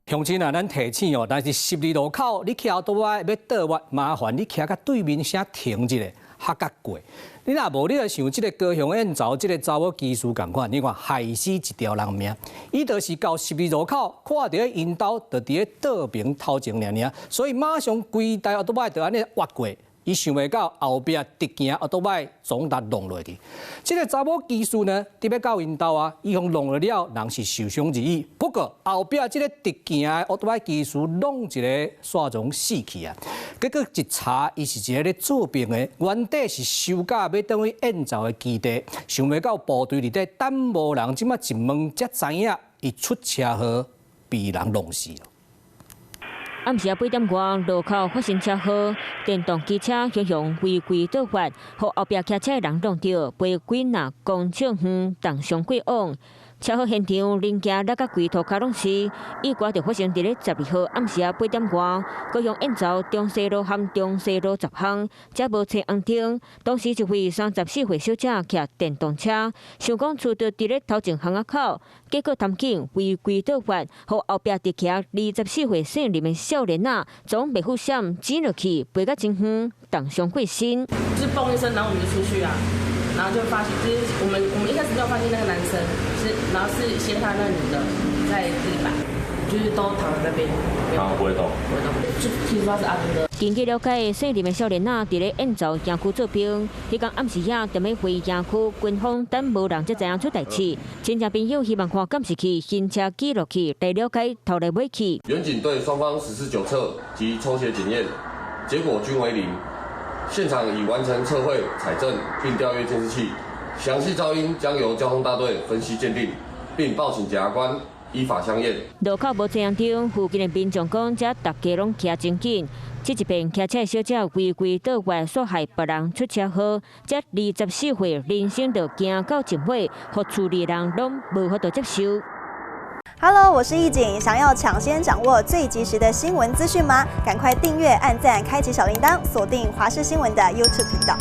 鄉親啊，咱提醒哦，但是十字路口你騎歐多擺欲倒彎，麻煩你騎較對面先停一下，較較過。你若無，你就像這個高雄燕巢這個查某機師仝款，你看害死一條人命。伊就是到十字路口看著𪜶兜就佇咧倒爿頭前爾爾，所以馬上規台歐多擺就按呢越過。伊想袂到後壁直行歐多擺總達弄落去。這個查某機師呢，佇欲到𪜶兜啊，伊予弄落了，人是受傷而已。不過後壁這個直行的歐多擺機師弄一个煞總死去啊！結果一查，伊是一个咧做兵的，原底是休假欲轉去燕巢的基地，想袂到部隊裡底等無人，這馬一問才知影，伊出車禍被人弄死。暗時仔8點外，路口發生車禍，電動機車雄雄違規倒彎，予後壁騎車的人挵著，飛幾若公尺遠，重傷過往。車禍現場零件落甲規塗跤攏是，意外就發生佇咧12號暗時仔八點外，高雄燕巢中西路和中西路10巷，遮無青紅燈。當時一位34歲小姐騎電動車，想講出著佇咧頭前巷仔口，結果貪緊違規倒彎，予後壁直騎24歲姓林的少年仔，總袂赴閃，擠落去，飛甲真遠，重傷過身。就嘣一聲，然後我們就出去啊。然後就發現，就是我們一開始沒有發現那個男生，是然後是先看那個女的在地板，就是都躺在那邊，他不會動，不會動，就聽說他是阿兵哥。根據了解，姓林的少年仔佇咧燕巢營區做兵，彼工暗時仔踮咧回營區，軍方等無人才知影出代誌。親戚朋友希望看監視器、行車記錄器來了解頭來尾去。員警對雙方實施酒測及抽血檢驗，結果均為零。現場已完成測繪、採證並調閱監視器，詳細噪音將由交通大隊分析鑑定，並報請檢察官依法相驗。路口無青紅燈，附近的民眾講，遮逐家攏騎真緊。這一邊騎車的小姐違規倒彎，煞害別人出車禍，這24歲人生就行到盡尾，予厝裡人攏無法度接受。 Hello，我是易景，想要搶先掌握最及時的新聞資訊嗎？趕快訂閱、按讚、開啟小鈴鐺，鎖定華視新聞的 YouTube 頻道。